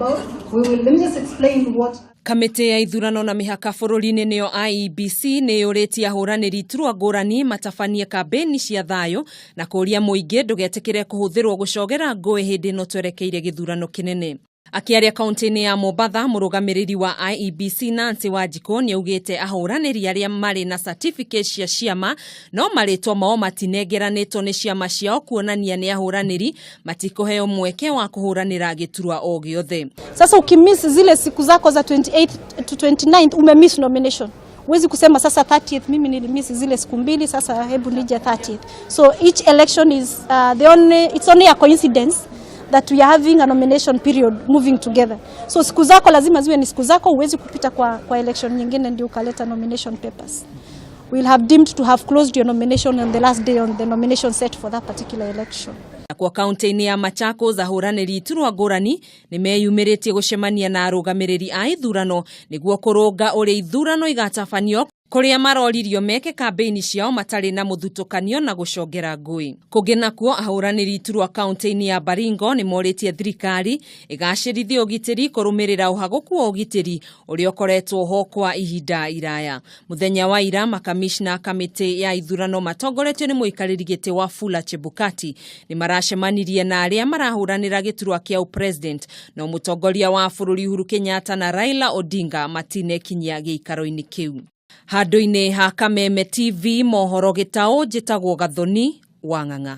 We will, let me just explain what Kamĩtĩ ya ithurano na mĩhaka bũrũri-inĩ nĩyo IEBC nĩ yũrĩtie ahũranĩri iturwa ngũrani matabanie kambĩni cia thayũ na kũũria mũingĩ ndũgetĩkĩre kũhũthĩrwo gũcogera ngũĩ hĩndĩ ĩno twerekeire gĩthurano kĩnene. Akĩaria kaunti-inĩ ya Mombatha, mũrũgamĩrĩri wa IEBC Nancy Wanjikũ nĩaugĩte ahũranĩri arĩa marĩ na certificate cia ciama no marĩtwa mao matinengeranĩtwo nĩ ciama ciao kuonania nĩ ahũranĩri matikũheo mweke wa kũhũranĩra gĩturwa o gĩothe. Sasa ukimiss zile siku zako za 28 to 29th, umemiss nomination. Huwezi kusema sasa 30th mimi nilimiss zile siku mbili, sasa hebu nije 30th. So each election is the only, it's only a coincidence that we are having a nomination period moving together. So siku zako lazima ziwe ni siku zako, huwezi kupita kwa election nyingine ndio ukaleta nomination papers. We'll have deemed to have closed your nomination on the last day on the nomination set for that particular election. Nakuo kaunti-inĩ ya Machakos, ahũranĩri iturwa ngũrani nĩ meyumĩrĩtie gũcemania na arũgamĩrĩri a ithurano nĩguo kũrũnga ũrĩa ithurano igatabanio, kũrĩa maroririo meke kambĩini ciao matarĩ na mũthutũkanio na gũcongera ngũĩ. Kũngĩ nakuo, ahũranĩri iturwa kaunti-inĩ ya Baringo nĩ morĩtie thirikari ĩgacĩrithie ũgitĩri kũrũmĩrĩra ũhagũku wa ũgitĩri ũrĩa ũkoretwo ho kwa ihinda iraya. Mũthenya wa ira, makamishna kamĩtĩ ya ithurano matongoretio nĩ mũikarĩri gĩtĩ Wafula Chebukati nĩ maracemanirie na arĩa marahũranĩra gĩturwa kĩa ũpresident, no mũtongoria wa bũrũri Uhuru Kenyatta na Raila Odinga matinekinyia gĩikaro-inĩ kĩu. Handũ-inĩ ha Kameme TV mohoro gĩtaũ, njĩtagwo Gathoni wa Ng'ang'a.